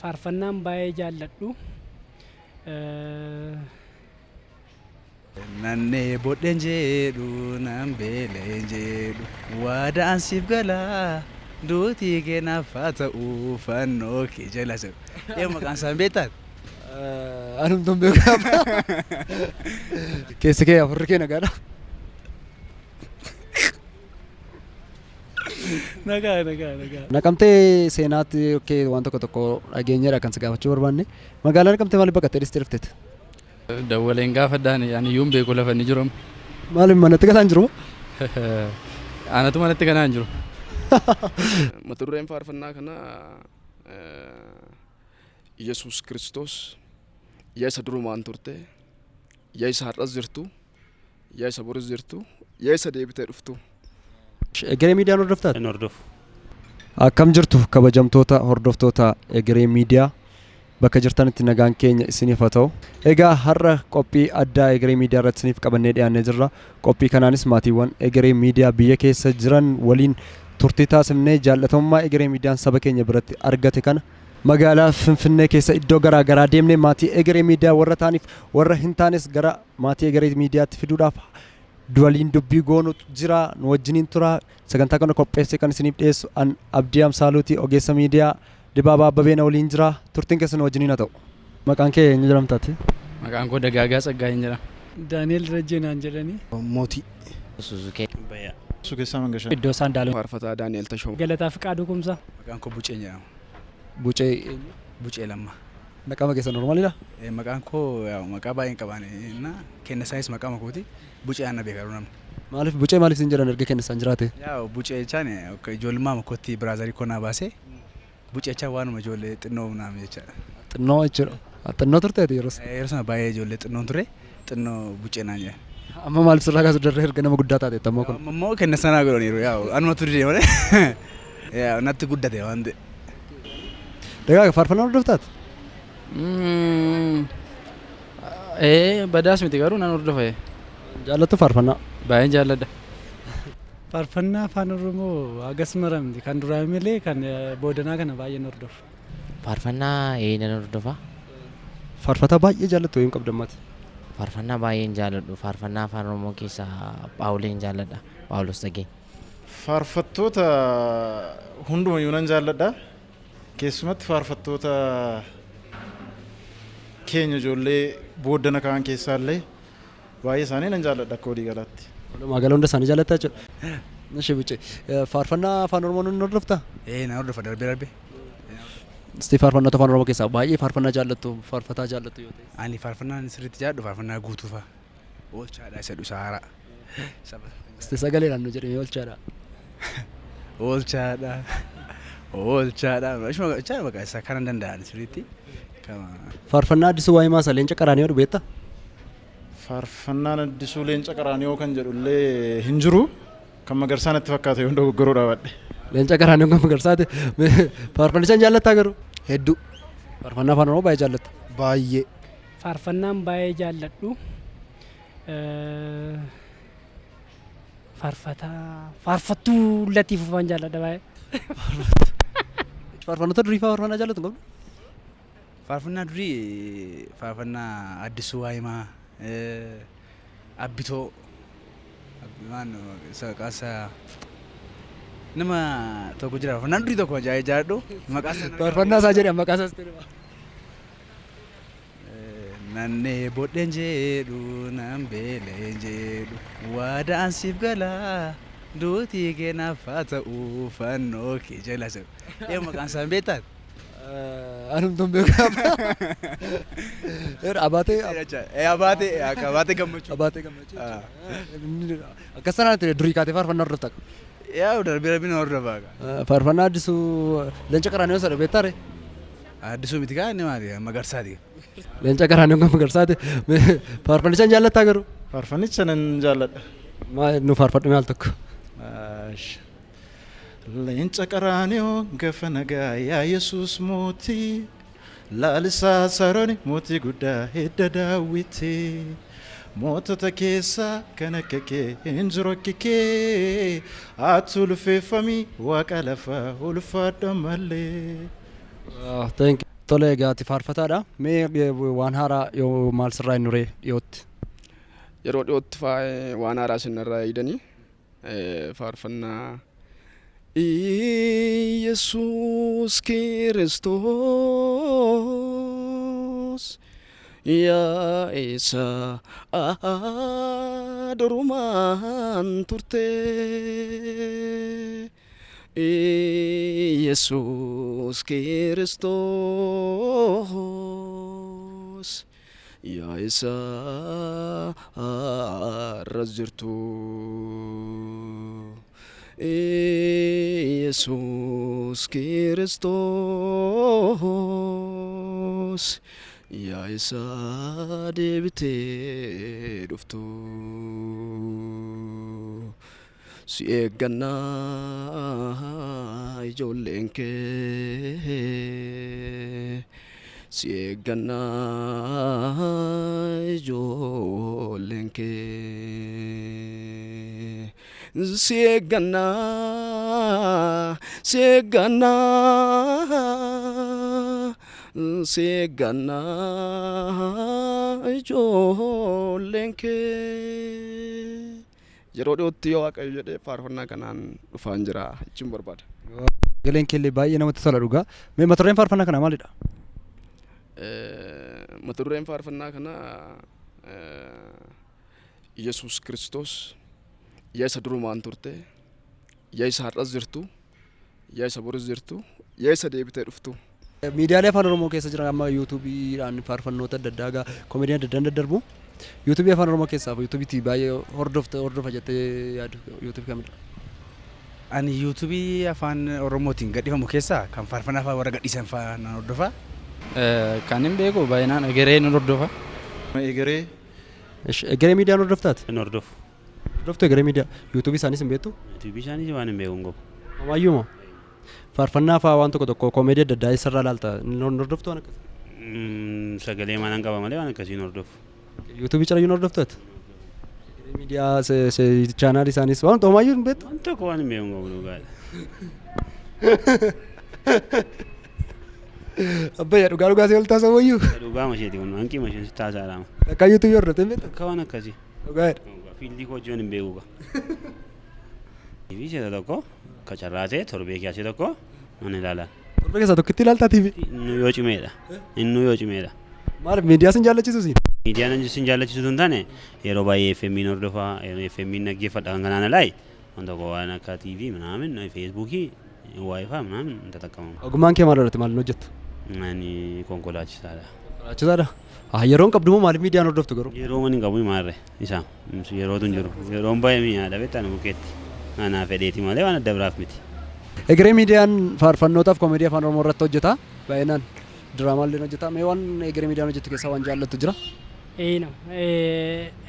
Faarfannaan baay'ee jaalladhu. Nan dheebodheen jedhu nan beela'een jedhu waadaan siif galaa duutii kee naaf haa ta'u fannoo kee jala jedhu. Ee maqaan isaan beektaa? Anumtuun beeku. Keessi kee afurri kee nagaadha. Nagaa nagaa nagaa. Naqamtee seenaatti kee waan tokko tokko dhageenyadha kan si gaafachuu barbaanne. Magaalaa Naqamtee maaliif baqattee dhistee dhufteet? Dawwaleen gaafadhaan ani iyyuu hin beeku lafa inni jiru. Maaliif manatti galaan jiru? Anatu manatti galaa hin jiru. Mata dureen faarfannaa kanaa Yesuus Kiristoos yaa isa durumaan turte, yaa isa har'as jirtu, yaa isa boris jirtu, yaa isa deebitee dhuftu. Egeree Miidiyaan hordoftaa? Hin hordofu. Akkam jirtu kabajamtoota hordoftoota Egeree Miidiyaa bakka jirtanitti nagaan keenya isiniif haa ta'u. Egaa har'a qophii addaa Egeree Miidiyaa irratti isiniif qabannee dhiyaannee jirra. Qophii kanaanis maatiiwwan Egeree Miidiyaa biyya keessa jiran waliin turtii taasifnee jaallatamummaa Egeree Miidiyaan saba keenya biratti argate kana magaalaa Finfinnee keessa iddoo garaa garaa deemnee maatii Egeree Miidiyaa warra ta'aniif warra hin taanes gara maatii Egeree Miidiyaatti fiduudhaaf waliin dubbii goonutu jira. Nu wajjiniin tura. Sagantaa kana qopheessee kan isiniif dhiyeessu an Abdii Amsaaluuti, ogeessa miidiyaa Dibaabaa Abbabee na waliin jira. Turtiin keessan nu wajjiniin haa ta'u. Maqaan kee eenyu jedhamtaati? Maqaan koo Dagaagaa Tsaggaayeen jedhama. Daani'el Darajjee naan jedhani. Mootii. Suzukee. Bayyaa. Suukeessaa Mangashaa. Iddoo isaan Daaluu. Faarfataa Daani'el Tashooma. Galataa Fiqaaduu Kumsaa. Maqaan koo Buceen jedhama. Bucee eenyu? Bucee Lammaa. Maqaa keessan normaalidha? Maqaan koo maqaa baay'een qabaan na kenna isaanis maqaa makooti. Bucee ana beeka namni. Maaliif Bucee maaliif sin jedhan erga kenna isaan jiraate? Yaa Bucee jechaan ijoollummaa makootti biraazarii koo naa baasee Bucee jechaan waanuma ijoollee xinnoo naam jechaadha. Xinnoo jechuudha. Xinnoo turteeti yeroo sana? Yeroo sana baay'ee ijoollee xinnoon ture xinnoo Bucee naan jedhan. Amma maaliif sirraa kaasu darree erga nama guddaa taateetta ammoo kun? Amma immoo kenna sanaa godhaniiru yaa anumatu dide malee yaa natti guddate waan ta'e. Dagaaga faarfannaa hordoftaati? Ee badaas miti garuu nan hordofa. Jaallattu faarfannaa? Baay'een jaalladha. Faarfannaa afaan Oromoo hagas mara miti. Kan duraa malee kan boodanaa kana baay'een hordofa. Faarfannaa ee nan hordofa. Faarfataa baay'ee jaallattu wayii qabda ammaati? Faarfannaa baay'een jaalladhu. Faarfannaa afaan Oromoo keessaa Phaawuleen jaalladha. Phaawulos Tsagee. Faarfattoota hundumayyuu nan jaalladha. Keessumatti faarfattoota keenya ijoollee booddana ka'an keessaallee baay'ee isaanii nan jaalladha akka walii galaatti. Walumaa gala hunda isaanii jaallatta jechuudha. Ishi Bucee. Faarfannaa afaan Oromoo ni hordoftaa? Ee nan hordofa darbee darbee. Isti faarfannoota afaan Oromoo keessaa baay'ee faarfannaa jaallattu faarfataa jaallattu yoo ta'e. Ani faarfannaan sirriitti jaalladhu faarfannaa guutuu fa'a. Oolchaadha isa dhusa haaraa. Saba. Isti sagaleedhaan nu jedhame oolchaadha. Oolchaadha. Oolchaadha. Ishuma jecha bakka isa kanan danda'an sirriitti. Kama. Faarfannaa Addisuu Waayimaa isa Leenca Qaraaniyoo jedhu beektaa? Faarfannaan Addisuu Leenca Qaraaniyoo kan jedhu illee hin jiru. Kan Magarsaa natti fakkaata yoon dogoggoruu dhaabadhe. Leenca Qaraaniyoo kan Magarsaati. Faarfannicha hin jaallattaa garuu? Hedduu. Faarfannaa afaan Oromoo baay'ee jaallatta. Baay'ee. Faarfannaan baay'ee jaalladhu. Faarfataa faarfattuu Latii Fufaan jaalladha baay'ee. Faarfannoota durii fa'aa faarfannaa jaallatu hin qabdu? Faarfannaa durii faarfannaa Addisuu Waayimaa, Abbitoo, maal maqaa isaa nama tokko jira faarfannaan durii tokko ajaa'ibaa jaalladhu maqaa isaa Faarfannaa isaa jedhe maqaa isaas ta'e. Nan dheebodheen jedhu nan beela'een jedhu waadaan siif galaa duutii kee naaf haa ta'u fannoo kee jala jedhu. Ee maqaan isaa hin beektaa? Anumtuu hin beeku. Abaatee. Ee abaatee akka abaatee gammachuu. Abaatee gammachuu. Akkas sanaan ture durii kaatee faarfannaa hordofta. Yaa darbee darbee na hordofaa. Faarfannaa Addisuu Leenca Qaraaniyoon sana beektaa ree? Addisuu miti kaa inni maali Magarsaati. Leenca Qaraaniyoon kan Magarsaati. Faarfannicha hin jaallattaa garuu? Faarfannicha nan jaalladha. Maa nu faarfadhu mee al tokko. Leenca Qaraaniyoo gafa nagaa yaa Yesuus mootii laalisaa Sarooni mootii guddaa hidda daawwitii mootota keessaa kan akka kee hin jiru akki kee ati ulfeeffamii waaqa lafaa ulfaadhu ammallee. Thank you. Tole, egaa ati faarfataadha. Mee waan haaraa yoo maal sirraa hin nuree dhiyootti? Yeroo dhiyootti waan haaraa sinarraa eegdanii faarfannaa Iyesuus Kiristoos yaa isa durumaan turte, Iyesuus Kiristoos yaa isa har'as jirtu, Iyesuus Kiristoos yaa isa deebitee dhuftu, si eeggannaa ijoolleen kee, si eeggannaa ijoolleen kee, si eeggannaa, si eeggannaa, si eeggannaa ijoolleen kee. Yeroo dhiyootti yoo Waaqayyo jedhee faarfannaa kanaan dhufaan jira jechuun barbaada. Sagaleen keellee baay'ee namatti tola dhugaa. Mee mata dureen faarfannaa kanaa maalidha? Mata dureen faarfannaa kanaa Yesuus Kiristoos yaa isa durumaan turte, yaa isa har'as jirtu, yaa isa boris jirtu, yaa isa deebitee dhuftu. Miidiyaalee afaan Oromoo keessa jiran amma YouTubeiidhaan faarfannoota adda addaa gaa koomediin adda addaan daddarbu. YouTubeii afaan Oromoo keessaa YouTubeiitti baay'ee hordofta hordofa jettee yaadu YouTubeii kamidha? Ani YouTubeii afaan Oromootiin gadhiifamu keessaa kan faarfannaa fa'aa warra gadhiisan fa'aa nan hordofa. Kan hin beeku baay'inaan Egeree nan hordofa. Egeree. Egeree Miidiyaan hordoftaati? Hin hordofu. Hordoftu Egeree Miidiyaa. YouTubeii isaanis hin beektu? YouTubeii isaaniis waan hin beeku hin qabu. Amaayyuuma. Faarfannaa fa'aa waan tokko tokko koomeedii adda addaa eessarraa ilaalta? Hin hordoftu waan akkasii? Sagalee manaan qaba malee waan akkasii hin hordofu. YouTubeii calayyuu hin hordoftu ati? Egeree Miidiyaa channelii isaanis waan homaayyuu hin beektu? Waan tokko waan hin beeku hin qabu, dhugaadha. Abbayya, dhugaa dhugaa si ol taasisan wayyuu? Dhugaa masheeti kun hanqii masheen si taasaadha. Akka YouTubeii hordoftee hin beektu? Akka waan akkasii. Dhugaadha. Fieldii koo hojii hin beeku gaa. TV ishee tokko kacarraa ta'e torbee keessaa tokko nan ilaala. Torbee keessaa tokkotti ilaaltaa TV? Inni yoo cimeedha. Inni yoo cimeedha. Maaliif, miidiyaa sin jaallachiisu siin? Miidiyaan sin jaallachiisu hin taane, yeroo baay'ee FM hordofaa, FM dhaggeeffadha. Kan kanaan alaayi waan tokko waan akka TV ምናምን Facebookii WiFi ምናምን hin ተጠቀመሙ. Ogummaan kee maal irratti, maal hojjettu? Ani konkolaachisaadha. Konkolaachisaadha. Ah, yeroon qabdu moo maaliif miidiyaan hordoftu garuu? Yeroo mani qabu maarre isaa yerootu hin jiru. Yeroon baay'ee mi'aadha beektaa nu bukeetti. Anaa fedheeti malee waan adda biraaf miti. Egeree Miidiyaan faarfannootaaf koomeedii afaan Oromoo irratti hojjeta. Baay'inaan diraamaallee hojjeta. Mee waan Egeree Miidiyaan hojjetu keessaa waan jaallattu jira? Eena,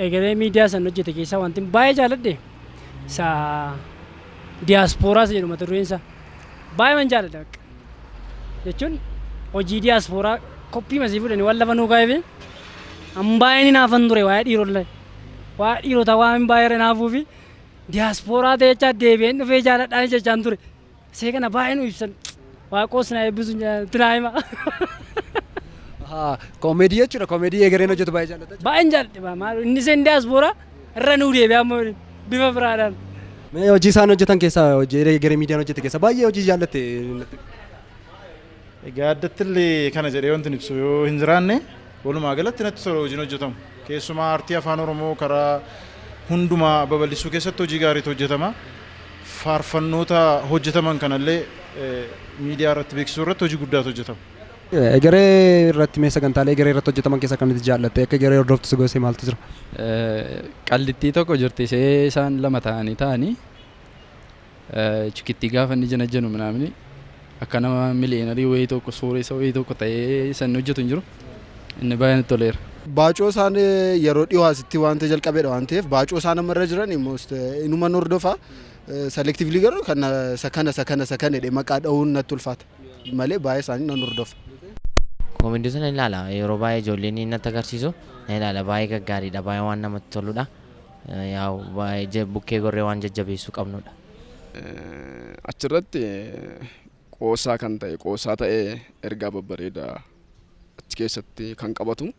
Egeree Miidiyaa san hojjete keessaa wanti baay'ee jaalladhe isa diyaaspooraa isa jedhu, mata dureen isaa baay'ee man jaalladha bakka. Jechuun hojii diyaaspooraa koppii masii fudhanii waan lafa nuu kaa'eef an baay'een hinaafan ture waa'ee dhiirollee. Waa'ee dhiirotaa waan baay'ee hinaafuu fi diyaaspooraa ta'e jechaa deebi'een dhufee jaaladhaan jechaan ture. See kana baay'ee nu ibsan. Waaqoos na eebbisu tinaa hima. Koomeedii jechuudha. Koomeedii Egereen hojjetu baay'ee jaallata. Baay'een jaalladhe, maal inni seen diyaaspooraa irra nuu deebi'ee amma bifa biraadhaan. Mee hojii isaan hojjetan keessaa, hojii Egeree Miidiyaan hojjete keessaa baay'ee hojii jaallatte? Egaa addatti illee kana jedhee wanti ibsu yoo hin jiraanne, walumaa galatti natti tola hojiin hojjetamu. Keessumaa aartii afaan Oromoo karaa hundumaa babal'isuu keessatti hojii gaariitu hojjetama. Faarfannoota hojjetaman kanallee miidiyaa irratti beeksisuu irratti hojii guddaatu hojjetama. Egeree irratti mee sagantaalee Egeree irratti hojjetaman keessaa kan itti jaallatte, akka Egeree hordoftu si goosee maaltu jira? Qallittii tokko jirti, ishee isaan lama ta'anii chikittii gaafa inni jana jenu ምናምን akka nama millionaireii wayii tokko sooressa wayii tokko ta'ee san hojjetu hin jiru. Inni baay'ee natti toleera. Baacoo isaan yeroo dhiyoo asitti wanta jalqabeedha waan ta'eef, baacoo isaan ammarra jiran most inuma hordofa. Selectively garuu kana isa kana isa kana isa kana jedhee maqaa dha'uun natti ulfaata malee baay'ee isaanii nan hordofa. Koomedii sana ilaala, yeroo baay'ee ijoolleen natti agarsiisu na ilaala, baay'ee gaggaariidha, baay'ee waan namatti toludha. Yaa'u baay'ee bukkee gorree waan jajjabeessuu qabnudha. Achirratti qoosaa kan ta'e qoosaa ta'ee ergaa babbareedaa Keessatti kan qabatu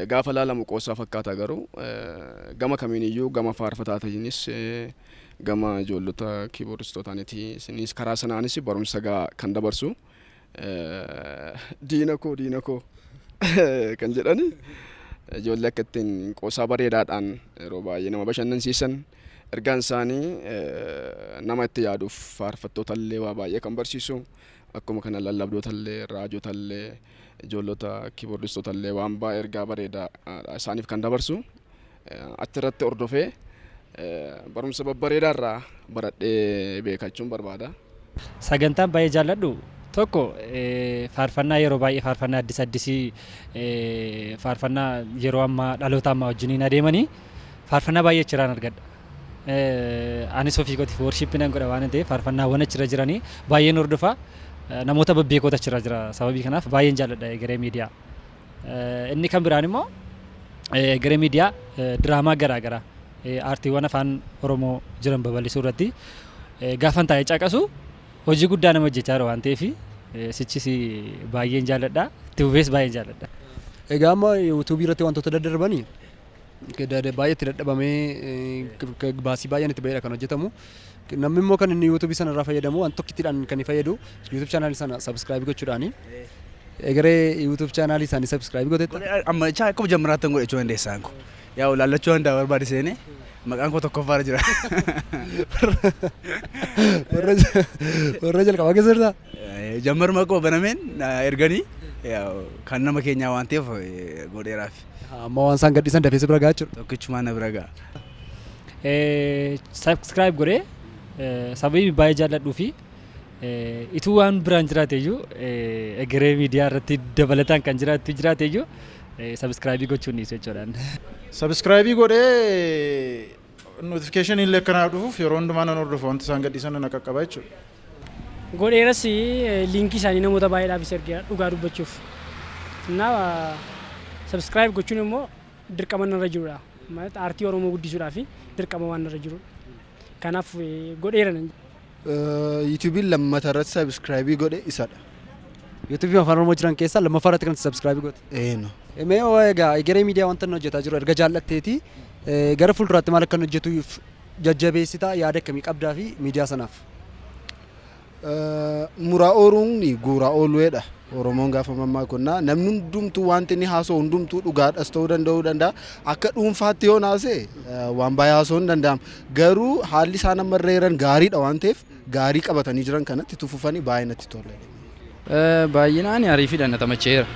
gaafa laalamu qoosaa fakkaata, garuu gama kamiiniyyuu, gama faarfataatiinis, gama ijoollota kiiboordistootaanis, karaa sanaanis barumsa gahaa kan dabarsu, "Diina koo, diina koo" kan jedhani, ijoollee akka ittiin qoosaa bareedaadhaan yeroo baay'ee nama bashannansiisan, ergaan isaanii nama itti yaaduuf, faarfattoota illee waa baay'ee kan barsiisu, akkuma kana lallabdoota illee, raajota illee, ijoollota kiiboordistoota illee waan baay'ee ergaa bareedaa isaaniif kan dabarsu achirratti hordofee barumsa babbareedaa irraa baradhee beekachuun barbaada. Sagantaan baay'ee jaalladhu tokko faarfannaa, yeroo baay'ee faarfannaa addis addisii, faarfannaa yeroo ammaa dhaloota ammaa wajjiniin adeemanii faarfannaa baay'ee achirraan argadha. Anis ofii kootiif worship nan godha waan ta'eef, faarfannaawwan achirra jiranii baay'een hordofa. Namoota babbeekota achirra jira, sababii kanaaf baay'een jaalladha Egeree Miidiyaa. Inni kan biraan immoo Egeree Miidiyaa diraamaa garaa garaa aartiiwwan afaan Oromoo jiran babal'isuu irratti gaafan taa'ee caqasu hojii guddaa nama hojjechaa jira waan ta'eef, sichis baay'een jaalladha. Itti fufees baay'een jaalladha. Egaa amma yuutuubii irratti wantoota daddarbanii baay'ee itti dadhabamee, baasii baay'een itti bahedha kan hojjetamu. Namni immoo kan inni yuutuubii sana irraa fayyadamu waan tokkittiidhaan kan inni fayyadu YouTube chaanaalii sana subscribe gochuudhaani. Egeree YouTube chaanaalii isaanii subscribe gooteetta? Amma jechaa akkuma jammaraatti godhe jechuu dandeessaan kun. Yaa laallachuu danda'a barbaade seenee maqaan koo tokkoffaarra jira. Warra jalqabaa keessa jirtaa? Jammaruma koo banameen erganii kan nama keenyaa waan ta'eef godheeraaf. Amma waan isaan gadhiisan dafee si bira gahaa jechuudha. Tokkichumaan na bira gaha. Subscribe godhee, sababii baay'ee jaalladhuu fi ituu waan biraan jiraate iyyuu, Egeree Miidiyaa irratti dabalataan kan jiraatu jiraate iyyuu, subscribe gochuun dhiisu jechuudhaan. Subscribe godhee notification illee akkanaaf dhufuuf yeroo hundumaa nan hordofa, wanti isaan gadhiisan na qaqqaba jechuudha. Godheeras, liinkii isaanii namoota baay'eedhaafis ergeera dhugaa dubbachuuf. Innaa subscribe gochuun immoo dirqama narra jirudha. Aartii Oromoo guddisuudhaaf dirqama waan narra jirudha. Kanaaf godheera nan. Yuutuubiin lammata irratti subscribe godhe isadha. Yuutuubii afaan Oromoo jiran keessaa lammaffaa irratti kan subscribe goote. Eeno. Mee egaa Egeree Miidiyaa wanta inni hojjetaa jiru erga jaallatteeti, gara fuulduraatti maal akka inni hojjetuuf jajjabeessitaa, yaada akkamii qabdaa fi miidiyaa sanaaf? Muraa ooruun guuraa ooluudha. Oromoon gaafa mammaakonnaa namni hundumtuu wanti inni haasa'u hundumtuu dhugaadhas ta'uu danda'uu danda'a. Akka dhuunfaatti yoo naase waan baay'ee haasa'uu hin danda'amu. Garuu haalli isaan amma irra jiran gaariidha waan ta'eef, gaarii qabatanii jiran kanatti itti fufanii baay'ee natti tola. Baay'inaan ariifiidhaan na tamacheera.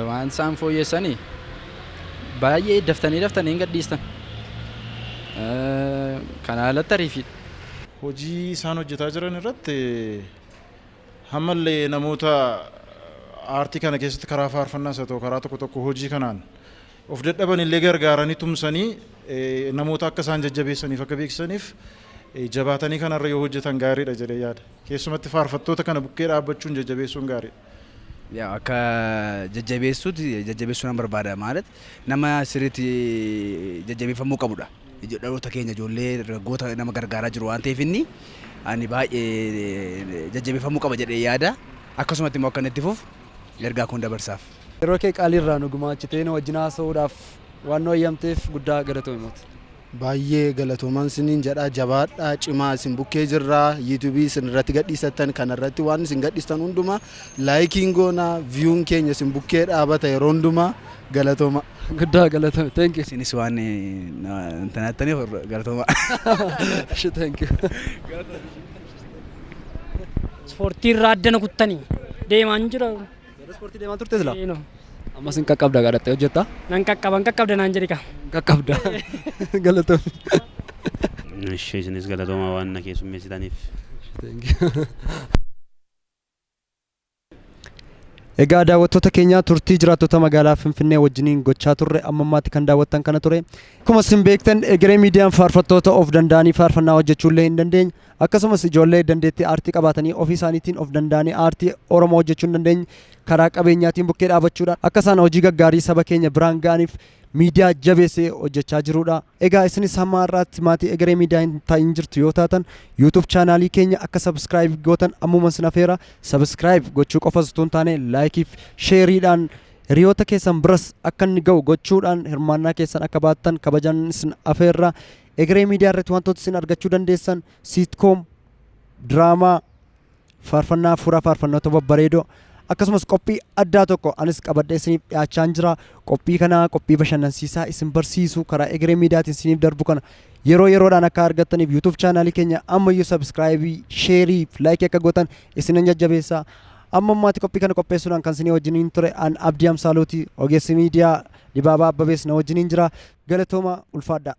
Waan isaan fooyyessanii baay'ee daftanii daftanii hin gadhiistan. Kana alatti ariifiidha. Hojii isaan hojjetaa jiran irratti hammallee namoota aartii kana keessatti karaa faarfannaas haa ta'u karaa tokko tokko hojii kanaan of dadhaban illee gargaaranii tumsanii namoota akka isaan jajjabeessaniif, akka beeksisaniif jabaatanii kanarra yoo hojjetan gaariidha jedhee yaada. Keessumatti faarfattoota kana bukkee dhaabbachuun jajjabeessuun gaariidha. Yaa akka jajjabeessuutti jajjabeessuu nan barbaada, ማለት nama sirriitti jajjabeeffamuu qabudha. Dhaloota keenya, ijoollee dargaggoota nama gargaaraa jiru waan ta'eef, inni ani baay'ee jajjabeeffamuu qaba jedhee yaada. Akkasumatti immoo akka inni itti fufu ergaa kun dabarsaaf. Yeroo kee qaalii irraa nu gumaachitee nu wajjin haasa'uudhaaf waan nu eeyyamteef guddaa galatoomi mooti. Baay'ee galatoomaan isiniin jedha, jabaadhaa, cimaa, isin bukkee jirraa. Yuutuubii isin irratti gadhiisattan kanarratti waan isin gadhiistan hundumaa likeiin goonaa, viewun keenya isin bukkee dhaabata yeroo hundumaa, galatooma. Guddaa galatoomi. Thank you. Isinis waan intanattaniif galatooma. Thank you. Ispoortii irraa addana kuttanii deemaan jira. Ispoortii deemaa turte silaa? Eenoo. Ammas hin qaqqabda gaadhattee hojjettaa? Nan qaqqaba, hin qaqqabda naan jedhi kaa. Qaqqabda. Galatoomi. Ishee isinis galatoomaa waan na keessummeessitaniif. Thank you. Egaa daawwattoota keenya, turtii jiraattota magaalaa Finfinnee wajjiniin gochaa turre amma ammaatti kan daawwattan kana ture. Akkuma isin beektan, Egeree Miidiyaan faarfattoota of danda'anii faarfannaa hojjechuullee hin dandeenye, akkasumas ijoollee dandeettii aartii qabaatanii ofii isaaniitiin of danda'anii aartii Oromoo hojjechuu hin dandeenye karaa qabeenyaatiin bukkee dhaabachuudhaan akka isaan hojii gaggaarii saba keenya biraan ga'aniif Miidiyaa jabeessee hojjechaa jirudha. Egaa isinis hamma har'aatti maatii Egeree Miidiyaa hin ta'in jirtu yoo taatan, YouTube chaanaalii keenya akka subscribe gootan ammuma sin afeera. Subscribe gochuu qofas osoo hin taane, like fi shareiidhaan hiriyoota keessan biras akka inni ga'u gochuudhaan hirmaannaa keessan akka baattan kabajan isin afeerra. Egeree Miidiyaa irratti wantoota isin argachuu dandeessan sitcom, diraamaa, faarfannaa hafuuraa, faarfannoota babbareedoo, akkasumas qophii addaa tokko anis qabadhee isiniif dhiyaachaa jira. Qophii kana, qophii bashannansiisaa isin barsiisu karaa Egeree Miidiyaatiin isiniif darbu kana yeroo yeroodhaan akka argattaniif YouTube chaanaalii keenya ammayyuu subscribe, share fi like akka gootan isinan jajjabeessa. Amma ammaatti qophii kana qopheessuudhaan kan isinii wajjiniin ture an Abdii Amsaaluuti. Ogeessi miidiyaa Dibaabaa Abbabees na wajjiniin jira. Galatooma, ulfaadhaa.